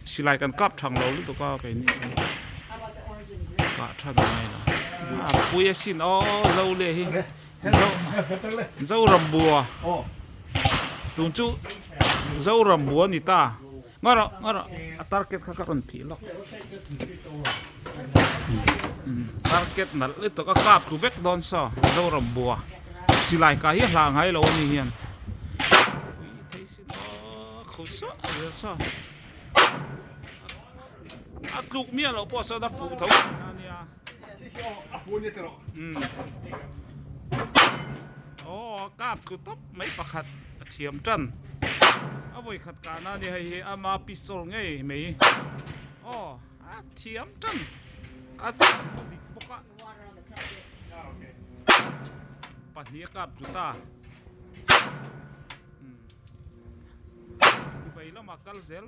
Silai kan kap thang lo lutuk a keini chuan kah than a ngai lo a pui a sin aw zo leh hi zo zoram bua tun chu zoram bua a ni ta ngaw rawh ngaw rawh a target kha ka rawn phih lawk target nalh lutuk a kap tlu vek dawn saw zoram bua silai kah hi a hlah ngai lo a ni hian. A tluk miah loh pawh sawn a fuh tho a nia. Aw a kap tlu tawp mai pakhat a thiam tan. A vawi khat kahna a ni hei hi ama pistol ngei mai. Aw a thiam tan a dik bawk a. Pahnih a kap tlu ta. Vei lamah kal zel.